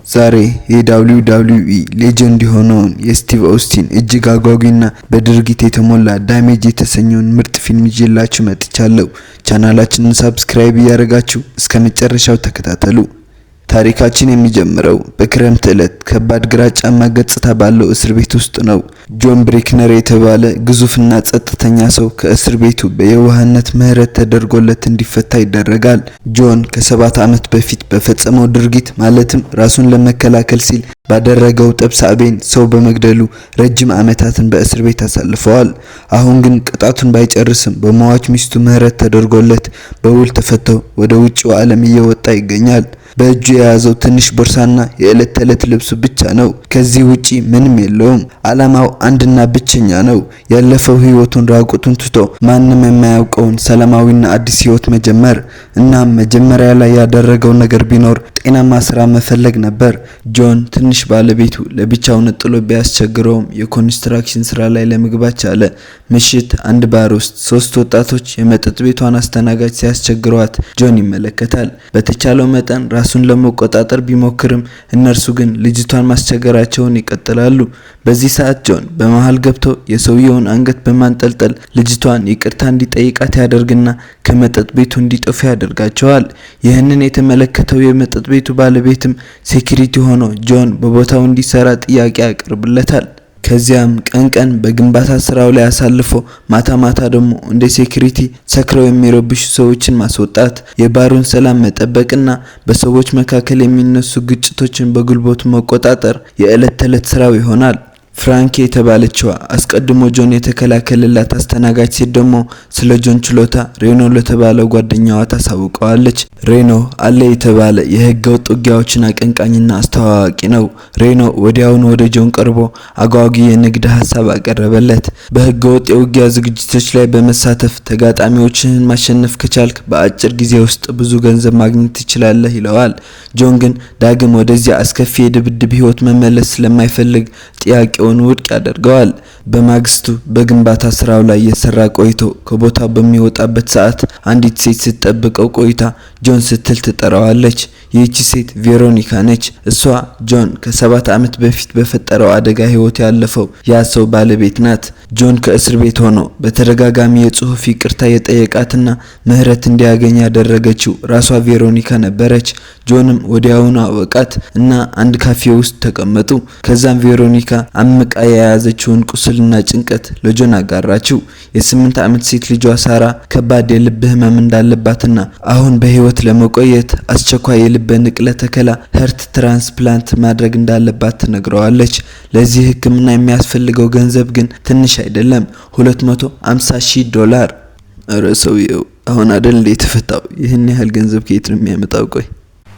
ዛሬ የ WWE legend የሆነውን የስቲቭ ኦስቲን እጅግ አጓጊና በድርጊት የተሞላ Damage የተሰኘውን ምርጥ ፊልም ይዤላችሁ መጥቻለሁ። ቻናላችንን subscribe እያደረጋችሁ እስከ መጨረሻው ተከታተሉ። ታሪካችን የሚጀምረው በክረምት ዕለት ከባድ ግራጫማ ገጽታ ባለው እስር ቤት ውስጥ ነው። ጆን ብሬክነር የተባለ ግዙፍና ጸጥተኛ ሰው ከእስር ቤቱ በየዋህነት ምህረት ተደርጎለት እንዲፈታ ይደረጋል። ጆን ከ7 ዓመት በፊት በፈጸመው ድርጊት፣ ማለትም ራሱን ለመከላከል ሲል ባደረገው ጠብ ሳቤን ሰው በመግደሉ ረጅም ዓመታትን በእስር ቤት አሳልፈዋል። አሁን ግን ቅጣቱን ባይጨርስም በሟች ሚስቱ ምህረት ተደርጎለት በውል ተፈቶ ወደ ውጭው ዓለም እየወጣ ይገኛል። በእጁ የያዘው ትንሽ ቦርሳና የዕለት ተዕለት ልብሱ ብቻ ነው። ከዚህ ውጪ ምንም የለውም። ዓላማው አንድና ብቸኛ ነው። ያለፈው ህይወቱን ራቁቱን ትቶ ማንም የማያውቀውን ሰላማዊና አዲስ ህይወት መጀመር። እናም መጀመሪያ ላይ ያደረገው ነገር ቢኖር ጤናማ ስራ መፈለግ ነበር። ጆን ትንሽ ባለቤቱ ለብቻው ነጥሎ ቢያስቸግረውም የኮንስትራክሽን ስራ ላይ ለመግባት ቻለ። ምሽት አንድ ባር ውስጥ ሶስት ወጣቶች የመጠጥ ቤቷን አስተናጋጅ ሲያስቸግሯት ጆን ይመለከታል። በተቻለው መጠን ራሱን ለመቆጣጠር ቢሞክርም እነርሱ ግን ልጅቷን ማስቸገራቸውን ይቀጥላሉ። በዚህ ሰዓት ጆን በመሃል ገብቶ የሰውየውን አንገት በማንጠልጠል ልጅቷን ይቅርታ እንዲጠይቃት ያደርግና ከመጠጥ ቤቱ እንዲጠፉ ያደርጋቸዋል። ይህንን የተመለከተው የመጠጥ ቤቱ ባለቤትም security ሆኖ ጆን በቦታው እንዲሰራ ጥያቄ ያቀርብለታል። ከዚያም ቀን ቀን በግንባታ ስራው ላይ አሳልፎ ማታ ማታ ደግሞ እንደ security ሰክረው የሚረብሹ ሰዎችን ማስወጣት፣ የባሩን ሰላም መጠበቅና በሰዎች መካከል የሚነሱ ግጭቶችን በጉልበቱ መቆጣጠር የዕለት ተዕለት ስራው ይሆናል። ፍራንኪ የተባለችዋ አስቀድሞ ጆን የተከላከለላት አስተናጋጅ ሴት ደግሞ ስለ ጆን ችሎታ ሬኖ ለተባለው ጓደኛዋ ታሳውቀዋለች። ሬኖ አለ የተባለ የህገ ወጥ ውጊያዎችን አቀንቃኝና አስተዋዋቂ ነው። ሬኖ ወዲያውኑ ወደ ጆን ቀርቦ አጓጊ የንግድ ሀሳብ አቀረበለት። በህገ ወጥ የውጊያ ዝግጅቶች ላይ በመሳተፍ ተጋጣሚዎችህን ማሸነፍ ከቻልክ በአጭር ጊዜ ውስጥ ብዙ ገንዘብ ማግኘት ትችላለህ ይለዋል። ጆን ግን ዳግም ወደዚያ አስከፊ የድብድብ ህይወት መመለስ ስለማይፈልግ ጥያቄውን ውድቅ ያደርገዋል። በማግስቱ በግንባታ ስራው ላይ እየሰራ ቆይቶ ከቦታው በሚወጣበት ሰዓት አንዲት ሴት ስትጠብቀው ቆይታ ጆን ስትል ትጠራዋለች። ይህቺ ሴት ቬሮኒካ ነች። እሷ ጆን ከ7 ዓመት በፊት በፈጠረው አደጋ ህይወቱ ያለፈው ያ ሰው ባለቤት ናት። ጆን ከእስር ቤት ሆኖ በተደጋጋሚ የጽሁፍ ይቅርታ የጠየቃትና ምህረት እንዲያገኝ ያደረገችው ራሷ ቬሮኒካ ነበረች። ጆንም ወዲያውኑ አወቃት እና አንድ ካፌ ውስጥ ተቀመጡ። ከዛም ቬሮኒካ አምቃ የያዘችውን ቁስልና ጭንቀት ለጆን አጋራችው። የ8 ዓመት ሴት ልጇ ሳራ ከባድ የልብ ህመም እንዳለባትና አሁን በህይወት ለመቆየት አስቸኳይ የልብ ንቅለ ተከላ heart transplant ማድረግ እንዳለባት ትነግረዋለች። ለዚህ ህክምና የሚያስፈልገው ገንዘብ ግን ትንሽ አይደለም፣ 250 ሺህ ዶላር። እረ ሰውየው አሁን አይደል እንዴ የተፈታው? ይህን ያህል ገንዘብ ከየት ነው የሚያመጣው? ቆይ፣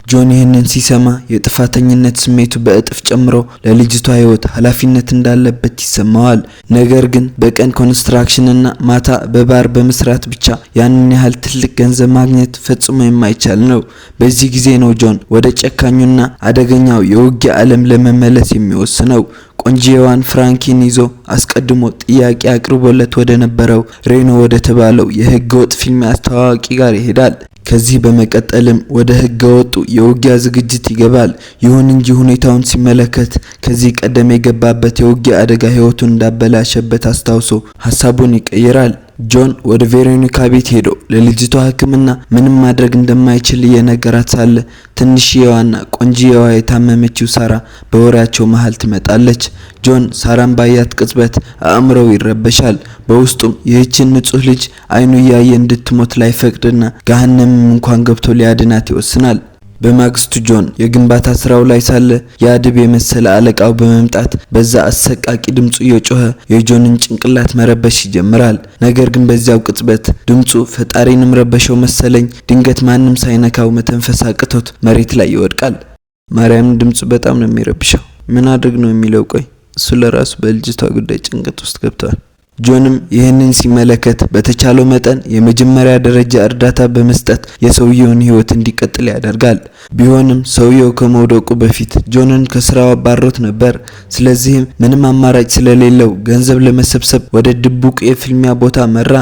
ጆን ይህንን ሲሰማ የጥፋተኝነት ስሜቱ በእጥፍ ጨምሮ ለልጅቷ ህይወት ኃላፊነት እንዳለበት ይሰማዋል። ነገር ግን በቀን ኮንስትራክሽን እና ማታ በባር በመስራት ብቻ ያንን ያህል ትልቅ ገንዘብ ማግኘት ፈጽሞ የማይቻል ነው። በዚህ ጊዜ ነው ጆን ወደ ጨካኙና አደገኛው የውጊያ ዓለም ለመመለስ የሚወስነው። ቆንጂየዋን ፍራንኪን ይዞ አስቀድሞ ጥያቄ አቅርቦለት ወደ ነበረው ሬኖ ወደ ተባለው የህገ ወጥ ፊልም አስተዋዋቂ ጋር ይሄዳል። ከዚህ በመቀጠልም ወደ ህገ ወጡ የውጊያ ዝግጅት ይገባል። ይሁን እንጂ ሁኔታውን ሲመለከት ከዚህ ቀደም የገባበት የውጊያ አደጋ ህይወቱን እንዳበላሸበት አስታውሶ ሀሳቡን ይቀይራል። ጆን ወደ ቬሮኒካ ቤት ሄዶ ለልጅቷ ሕክምና ምንም ማድረግ እንደማይችል እየነገራት ሳለ ትንሽዬዋና ቆንጂየዋ የታመመችው ሳራ በወሬያቸው መሃል ትመጣለች። ጆን ሳራን ባያት ቅጽበት አእምሮው ይረበሻል። በውስጡም ይህችን ንጹሕ ልጅ አይኑ እያየ እንድትሞት ላይፈቅድና ገሃነምም እንኳን ገብቶ ሊያድናት ይወስናል። በማግስቱ ጆን የግንባታ ስራው ላይ ሳለ ያ ድብ የመሰለ አለቃው በመምጣት በዛ አሰቃቂ ድምፁ እየጮኸ የጆንን ጭንቅላት መረበሽ ይጀምራል። ነገር ግን በዚያው ቅጽበት ድምፁ ፈጣሪንም ረበሸው መሰለኝ፣ ድንገት ማንም ሳይነካው መተንፈስ አቅቶት መሬት ላይ ይወድቃል። ማርያምን፣ ድምፁ በጣም ነው የሚረብሸው። ምን አድርግ ነው የሚለው? ቆይ፣ እሱ ለራሱ በልጅቷ ጉዳይ ጭንቀት ውስጥ ገብቷል። ጆንም ይህንን ሲመለከት በተቻለው መጠን የመጀመሪያ ደረጃ እርዳታ በመስጠት የሰውየውን ሕይወት እንዲቀጥል ያደርጋል። ቢሆንም ሰውየው ከመውደቁ በፊት ጆንን ከስራው አባሮት ነበር። ስለዚህም ምንም አማራጭ ስለሌለው ገንዘብ ለመሰብሰብ ወደ ድብቁ የፍልሚያ ቦታ አመራ።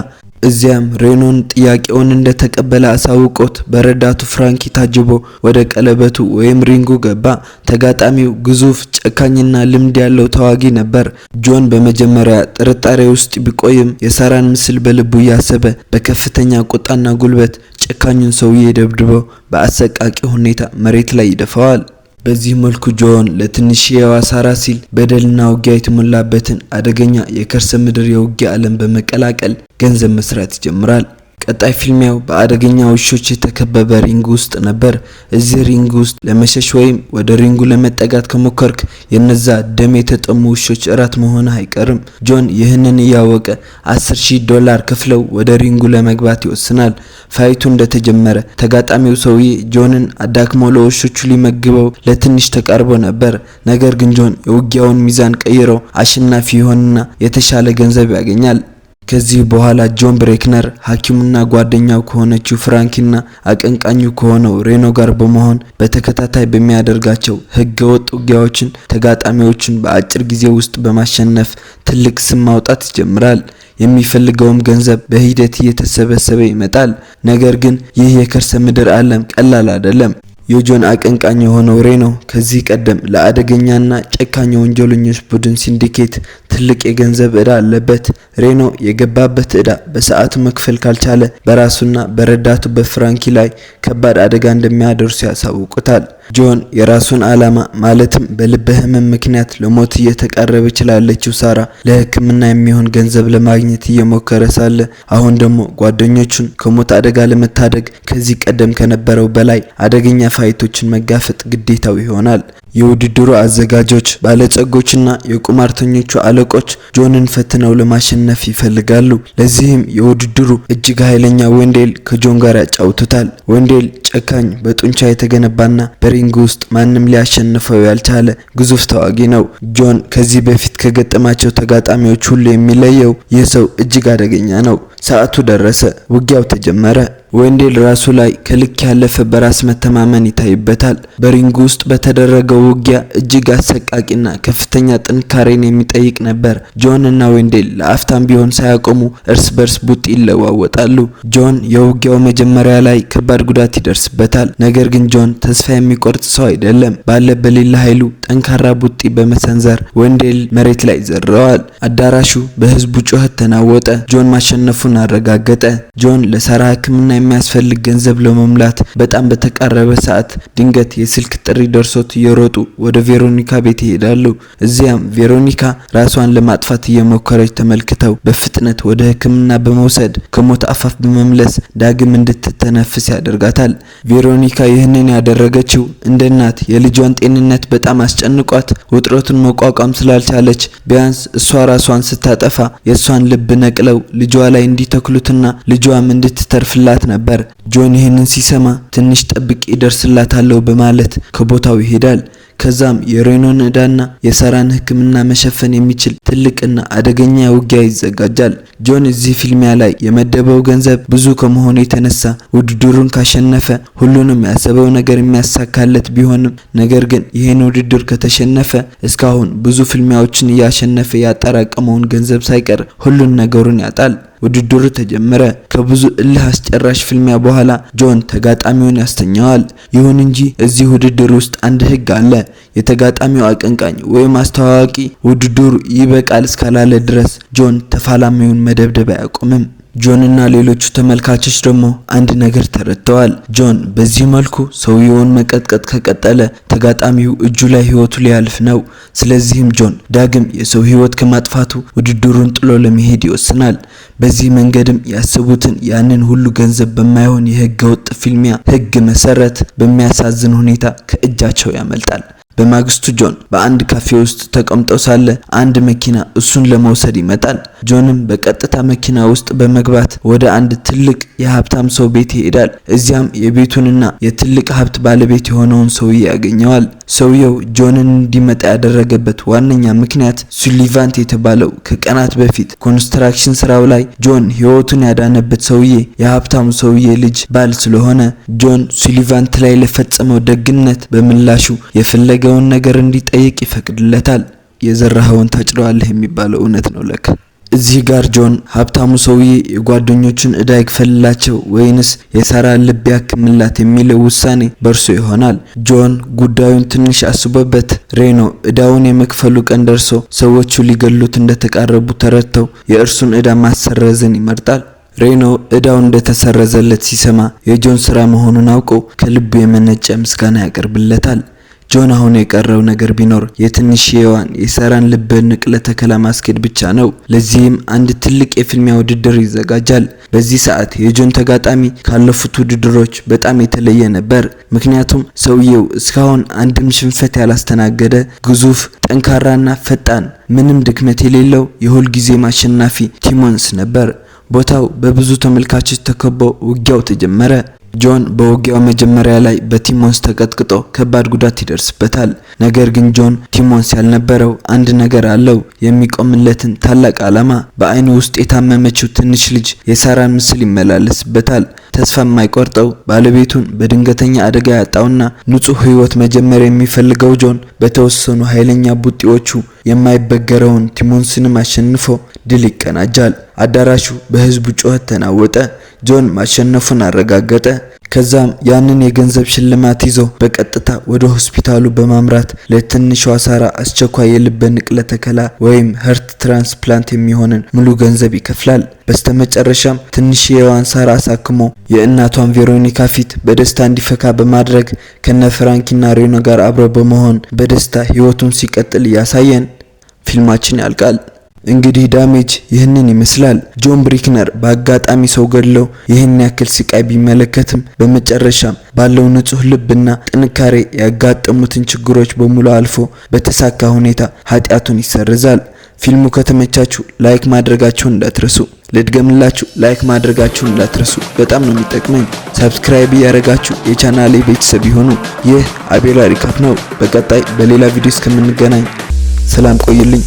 እዚያም ሬኖን ጥያቄውን እንደተቀበለ አሳውቆት በረዳቱ ፍራንኪ ታጅቦ ወደ ቀለበቱ ወይም ሪንጉ ገባ። ተጋጣሚው ግዙፍ፣ ጨካኝና ልምድ ያለው ተዋጊ ነበር። ጆን በመጀመሪያ ጥርጣሬ ውስጥ ቢቆይም የሳራን ምስል በልቡ እያሰበ በከፍተኛ ቁጣና ጉልበት ጨካኙን ሰውዬ ደብድቦ በአሰቃቂ ሁኔታ መሬት ላይ ይደፋዋል። በዚህ መልኩ ጆን ለትንሽዬዋ ሳራ ሲል በደልና ውጊያ የተሞላበትን አደገኛ የከርሰ ምድር የውጊያ ዓለም በመቀላቀል ገንዘብ መስራት ይጀምራል። ቀጣይ ፍልሚያው በአደገኛ ውሾች የተከበበ ሪንግ ውስጥ ነበር። እዚህ ሪንግ ውስጥ ለመሸሽ ወይም ወደ ሪንጉ ለመጠጋት ከሞከርክ የነዛ ደም የተጠሙ ውሾች እራት መሆንህ አይቀርም። ጆን ይህንን እያወቀ 10,000 ዶላር ከፍለው ወደ ሪንጉ ለመግባት ይወስናል። Fight ኡ እንደተጀመረ ተጋጣሚው ሰውዬ ጆንን አዳክሞ ለውሾቹ ሊመግበው ለትንሽ ተቃርቦ ነበር። ነገር ግን ጆን የውጊያውን ሚዛን ቀይሮ አሸናፊ ይሆንና የተሻለ ገንዘብ ያገኛል። ከዚህ በኋላ ጆን ብሬክነር ሐኪሙና ጓደኛው ከሆነችው ፍራንኪና አቀንቃኙ ከሆነው ሬኖ ጋር በመሆን በተከታታይ በሚያደርጋቸው ህገወጥ ውጊያዎችን ተጋጣሚዎችን በአጭር ጊዜ ውስጥ በማሸነፍ ትልቅ ስም ማውጣት ይጀምራል። የሚፈልገውም ገንዘብ በሂደት እየተሰበሰበ ይመጣል። ነገር ግን ይህ የከርሰ ምድር ዓለም ቀላል አይደለም። የጆን አቀንቃኝ የሆነው ሬኖ ከዚህ ቀደም ለአደገኛና ጨካኝ የወንጀለኞች ቡድን syndicate ትልቅ የገንዘብ ዕዳ አለበት። ሬኖ የገባበት ዕዳ በሰዓቱ መክፈል ካልቻለ በራሱና በረዳቱ በፍራንኪ ላይ ከባድ አደጋ እንደሚያደርሱ ያሳውቁታል። ጆን የራሱን ዓላማ ማለትም በልብ ህመም ምክንያት ለሞት እየተቃረበች ላለችው ሳራ ለሕክምና የሚሆን ገንዘብ ለማግኘት እየሞከረ ሳለ አሁን ደግሞ ጓደኞቹን ከሞት አደጋ ለመታደግ ከዚህ ቀደም ከነበረው በላይ አደገኛ fight ኦችን መጋፈጥ ግዴታው ይሆናል። የውድድሩ አዘጋጆች፣ ባለጸጎችና የቁማርተኞቹ አለቆች ጆንን ፈትነው ለማሸነፍ ይፈልጋሉ። ለዚህም የውድድሩ እጅግ ኃይለኛ ወንዴል ከጆን ጋር ያጫውቱታል። ወንዴል ጨካኝ፣ በጡንቻ የተገነባና በ ring ውስጥ ማንም ሊያሸንፈው ያልቻለ ግዙፍ ተዋጊ ነው። ጆን ከዚህ በፊት ከገጠማቸው ተጋጣሚዎች ሁሉ የሚለየው ይህ ሰው እጅግ አደገኛ ነው። ሰዓቱ ደረሰ። ውጊያው ተጀመረ። ወንዴል ራሱ ላይ ከልክ ያለፈ በራስ መተማመን ይታይበታል። በ ring ውስጥ በተደረገው ውጊያ እጅግ አሰቃቂና ከፍተኛ ጥንካሬን የሚጠይቅ ነበር። ጆን እና ወንዴል ለአፍታም ቢሆን ሳያቆሙ እርስ በርስ ቡጢ ይለዋወጣሉ። ጆን የውጊያው መጀመሪያ ላይ ከባድ ጉዳት ይደርስበታል። ነገር ግን ጆን ተስፋ የሚቆርጥ ሰው አይደለም። ባለ በሌለ ኃይሉ ጠንካራ ቡጢ በመሰንዘር ወንዴል መሬት ላይ ዘርረዋል። አዳራሹ በህዝቡ ጩኸት ተናወጠ። ጆን ማሸነፉን አረጋገጠ። ጆን ለሳራ ሕክምና የሚያስፈልግ ገንዘብ ለመሙላት በጣም በተቃረበ ሰዓት ድንገት የስልክ ጥሪ ደርሶት እየሮጡ ወደ ቬሮኒካ ቤት ይሄዳሉ። እዚያም ቬሮኒካ ራሷን ለማጥፋት እየሞከረች ተመልክተው በፍጥነት ወደ ሕክምና በመውሰድ ከሞት አፋፍ በመምለስ ዳግም እንድትተነፍስ ያደርጋታል። ቬሮኒካ ይህንን ያደረገችው እንደ እናት የልጇን ጤንነት በጣም አስጨንቋት ውጥረቱን መቋቋም ስላልቻለች ቢያንስ እሷ ራሷን ስታጠፋ የእሷን ልብ ነቅለው ልጇ ላይ እንዲተክሉትና ልጇም እንድትተርፍላት ነበር። ጆን ይህንን ሲሰማ ትንሽ ጠብቄ እደርስላታለሁ በማለት ከቦታው ይሄዳል። ከዛም የሬኖን ዕዳና የሳራን ሕክምና መሸፈን የሚችል ትልቅና አደገኛ ውጊያ ይዘጋጃል። ጆን እዚህ ፍልሚያ ላይ የመደበው ገንዘብ ብዙ ከመሆኑ የተነሳ ውድድሩን ካሸነፈ ሁሉንም ያሰበው ነገር የሚያሳካለት ቢሆንም ነገር ግን ይህን ውድድር ከተሸነፈ እስካሁን ብዙ ፍልሚያዎችን እያሸነፈ ያጠራቀመውን ገንዘብ ሳይቀር ሁሉን ነገሩን ያጣል። ውድድሩ ተጀመረ። ከብዙ እልህ አስጨራሽ ፍልሚያ በኋላ ጆን ተጋጣሚውን ያስተኛዋል። ይሁን እንጂ እዚህ ውድድር ውስጥ አንድ ሕግ አለ። የተጋጣሚው አቀንቃኝ ወይም አስተዋዋቂ ውድድሩ ይበቃል እስካላለ ድረስ ጆን ተፋላሚውን መደብደብ አያቆምም። ጆን እና ሌሎቹ ተመልካቾች ደግሞ አንድ ነገር ተረድተዋል። ጆን በዚህ መልኩ ሰውየውን መቀጥቀጥ ከቀጠለ ተጋጣሚው እጁ ላይ ህይወቱ ሊያልፍ ነው። ስለዚህም ጆን ዳግም የሰው ህይወት ከማጥፋቱ ውድድሩን ጥሎ ለመሄድ ይወስናል። በዚህ መንገድም ያሰቡትን ያንን ሁሉ ገንዘብ በማይሆን የህገ ወጥ ፍልሚያ ህግ መሰረት በሚያሳዝን ሁኔታ ከእጃቸው ያመልጣል። በማግስቱ ጆን በአንድ ካፌ ውስጥ ተቀምጦ ሳለ አንድ መኪና እሱን ለመውሰድ ይመጣል። ጆንም በቀጥታ መኪና ውስጥ በመግባት ወደ አንድ ትልቅ የሀብታም ሰው ቤት ይሄዳል። እዚያም የቤቱንና የትልቅ ሀብት ባለቤት የሆነውን ሰውዬ ያገኘዋል። ሰውየው ጆንን እንዲመጣ ያደረገበት ዋነኛ ምክንያት ሱሊቫንት የተባለው ከቀናት በፊት construction ስራው ላይ ጆን ህይወቱን ያዳነበት ሰውዬ የሀብታሙ ሰውዬ ልጅ ባል ስለሆነ ጆን ሱሊቫንት ላይ ለፈጸመው ደግነት በምላሹ የፈለገውን ነገር እንዲጠይቅ ይፈቅድለታል። የዘራኸውን ታጭደዋለህ የሚባለው እውነት ነው ለካ። እዚህ ጋር ጆን ሀብታሙ ሰውዬ የጓደኞቹን ዕዳ ይክፈልላቸው ወይንስ የሳራን ልብ ያክምላት የሚለው ውሳኔ በእርሱ ይሆናል። ጆን ጉዳዩን ትንሽ አስቦበት ሬኖ ዕዳውን የመክፈሉ ቀን ደርሶ ሰዎቹ ሊገሉት እንደተቃረቡ ተረድተው የእርሱን ዕዳ ማሰረዝን ይመርጣል። ሬኖ ዕዳው እንደተሰረዘለት ሲሰማ የጆን ስራ መሆኑን አውቆ ከልቡ የመነጨ ምስጋና ያቀርብለታል። ጆን አሁን የቀረው ነገር ቢኖር የትንሽዬዋን የሳራን ልብ ንቅለ ተከላ ማስኬድ ብቻ ነው። ለዚህም አንድ ትልቅ የፍልሚያ ውድድር ይዘጋጃል። በዚህ ሰዓት የጆን ተጋጣሚ ካለፉት ውድድሮች በጣም የተለየ ነበር። ምክንያቱም ሰውየው እስካሁን አንድም ሽንፈት ያላስተናገደ ግዙፍ፣ ጠንካራና ፈጣን፣ ምንም ድክመት የሌለው የሁል ጊዜ አሸናፊ ቲሞንስ ነበር። ቦታው በብዙ ተመልካቾች ተከቦ ውጊያው ተጀመረ። ጆን በውጊያው መጀመሪያ ላይ በቲሞንስ ተቀጥቅጦ ከባድ ጉዳት ይደርስበታል። ነገር ግን ጆን ቲሞንስ ያልነበረው አንድ ነገር አለው፣ የሚቆምለትን ታላቅ ዓላማ። በአይኑ ውስጥ የታመመችው ትንሽ ልጅ የሳራን ምስል ይመላለስበታል። ተስፋ የማይቆርጠው፣ ባለቤቱን በድንገተኛ አደጋ ያጣውና ንጹህ ሕይወት መጀመር የሚፈልገው ጆን በተወሰኑ ኃይለኛ ቡጢዎቹ የማይበገረውን ቲሞንስንም አሸንፎ ድል ይቀናጃል። አዳራሹ በህዝቡ ጩኸት ተናወጠ። ጆን ማሸነፉን አረጋገጠ። ከዛም ያንን የገንዘብ ሽልማት ይዞ በቀጥታ ወደ ሆስፒታሉ በማምራት ለትንሿ ሳራ አስቸኳይ የልብ ንቅለ ተከላ ወይም heart transplant የሚሆንን ሙሉ ገንዘብ ይከፍላል። በስተመጨረሻም ትንሽዬዋን ሳራ አሳክሞ የእናቷን ቬሮኒካ ፊት በደስታ እንዲፈካ በማድረግ ከነ ፍራንኪና ሬኖ ጋር አብሮ በመሆን በደስታ ህይወቱን ሲቀጥል እያሳየን ፊልማችን ያልቃል። እንግዲህ Damage ይህንን ይመስላል። ጆን ብሪክነር በአጋጣሚ ሰው ገድለው ይህን ያክል ስቃይ ቢመለከትም በመጨረሻም ባለው ንጹህ ልብና ጥንካሬ ያጋጠሙትን ችግሮች በሙሉ አልፎ በተሳካ ሁኔታ ኃጢአቱን ይሰርዛል። ፊልሙ ከተመቻችሁ like ማድረጋችሁን እንዳትረሱ። ልድገምላችሁ፣ like ማድረጋችሁን እንዳትረሱ። በጣም ነው የሚጠቅመኝ። Subscribe እያደረጋችሁ የቻናሌ ቤተሰብ ይሁኑ። ይህ አቤላ Recap ነው። በቀጣይ በሌላ ቪዲዮ እስከምንገናኝ ሰላም ቆዩልኝ።